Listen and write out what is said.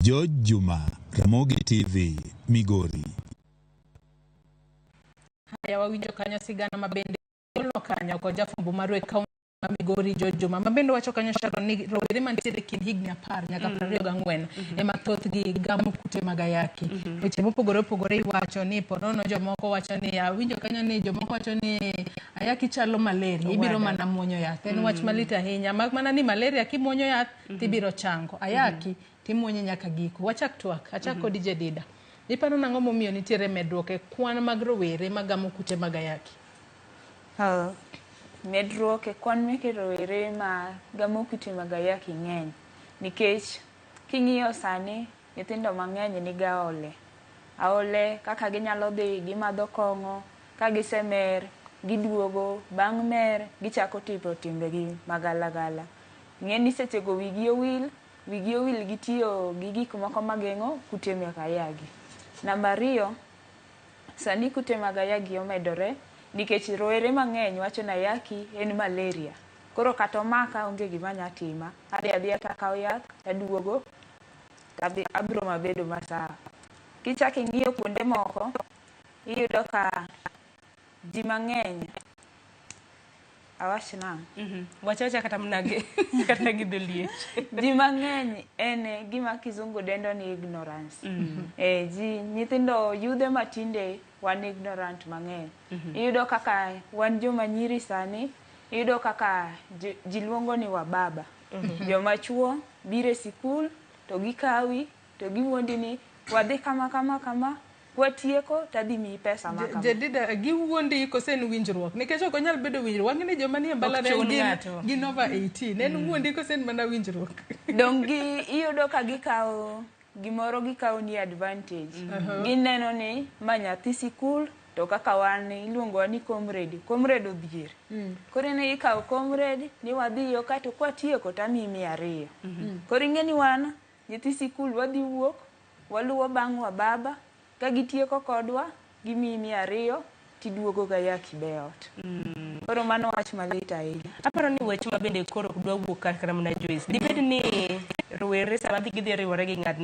George Juma, Ramogi TV, Migori. Haya, wawinjo kanyo sigana ma bende golo kanyo kod jafwambo marwa e kaunti ma Migori George Juma ma bende wacho kanyo Sharon ni rowere mantiere e kind higni 10 nyaka 24 ema thothgi gamo kute mag ayaki. Weche mopogore opogore iwacho ni ponono jomoko wacho ni awinjo kanyo ni jomoko wacho ni ayaki chalo malaria, ibiro mana muonyo yath. En wach malit ahinya mak mana ni malaria kimuonyo yath tibiro chango. Ayaki timuonye nyaka giko. Wachak twak, achak kodi Jedida. Iparo nang'o momiyo nitiere medruok e kwan mag rowere magamo kute mag ayaki? Medruok e kwan meke rowere ma gamo kute mag ayaki ng'eny nikech king'iyo sani nyithindo mang'eny nigi aole. Aole kaka ginyalo dhi gimadho kong'o, ka gisemer giduogo, bang' mer gichako timo timbegi magalagala. Ing'e ni sechego wigi owil, wigi owil gi tiyo gi gik moko mageng'o kute mek ayaki. Namba 2, sani kute mag ayaki omedore nikech rowere mang'eny wacho ni ayaki en malaria. Koro kata omaka onge gima nya tima, adhi adhiya takawo yath taduogo tadhi abiro mabedo masawa. Kichako ing'iyo kuonde moko, iyudo ka ji mang'eny awach nang'o? Wach awacha kata mana gi kata gi dholiech. Ji mang'eny en gima kizungu dendo ni ignorance. Ji nyithindo yudhe matinde wan ignorant mang'eny. Iyudo kaka wan joma nyiri sani, iyudo kaka ji luongo ni wababa. Joma chuo biro e sikul to gikawi to giwuondi ni wadhi kama kama kama, kwatieko tadhi miyi pesa ma kama. Jedida, giwuondi kose en winjruok? Nikech ok onyal bedo winjruok. Wang'e ni joma nie mbalariany gin, gin over 18. En wuondi kose en mana winjruok? Dong' gi iyudo ka gikawo gimoro, gikawo ni advantage. Gineno ni ma nyathi sikul to kaka wan iluongowa ni comrade, comrade odhier. Koro ineno ikawo comrade ni wadhi yo ka to kwatieko tamiyi 200. Koro ing'e ni wan nyithi sikul wadhi wuok, waluwo bang' wababa, ka gitieko kodwa, gimiyi 200 tiduogo gayaki be ot. Koro mano wach malit ahinya. Aparo ni wach ma bende koro ok dwa wuok kata mana Joyce. Dibed ni rowere sama gidhi riwore gi ng'at